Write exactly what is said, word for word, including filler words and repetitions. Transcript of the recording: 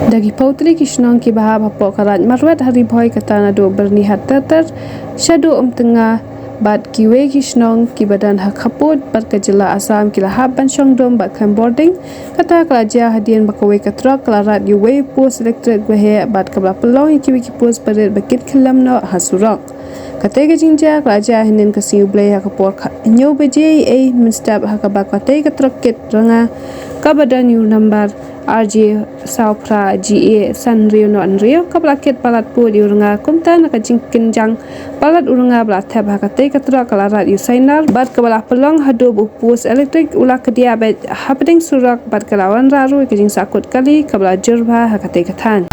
Da ki pawtri ki shnong kiba hap hapoh ka Raid Marwet ha Ri Bhoi, kata naduh Byrnihat ter ter shaduh Umtnga bad kiwei ki shnong kiba don ha khappud bad ka jylla Assam ki la hap ban shong dum bad khlem bording. Kata ka la jia hadien ba kawei ka trok ka la rat ïa uwei u post elektrik ba heh bad kaba la pynlong ïa kiwei ki post barit ba kin khyllem noh ha surok. Katei ka jingjia ka la jia hynnin ka Sngi U Blei ha ka por hynñiew baje eiei mynstep, ha kaba katei ka trok kit ranga kaba don ïa u nambar R J saw phra G A san hynriew nod hynriew, kaba la kit palat pud ïa u ranga. Kumta na ka jingkynjang palat u ranga ba la thep ha katei ka trok, ka la rat ïa u sainar bad kaba la pynlong haduh ba u post elektrik u la kdiah beit hapdeng surok bad ka la wanrah ruh ïa ka jingsahkut kali kaba la jur bha ha katei ka thaiñ.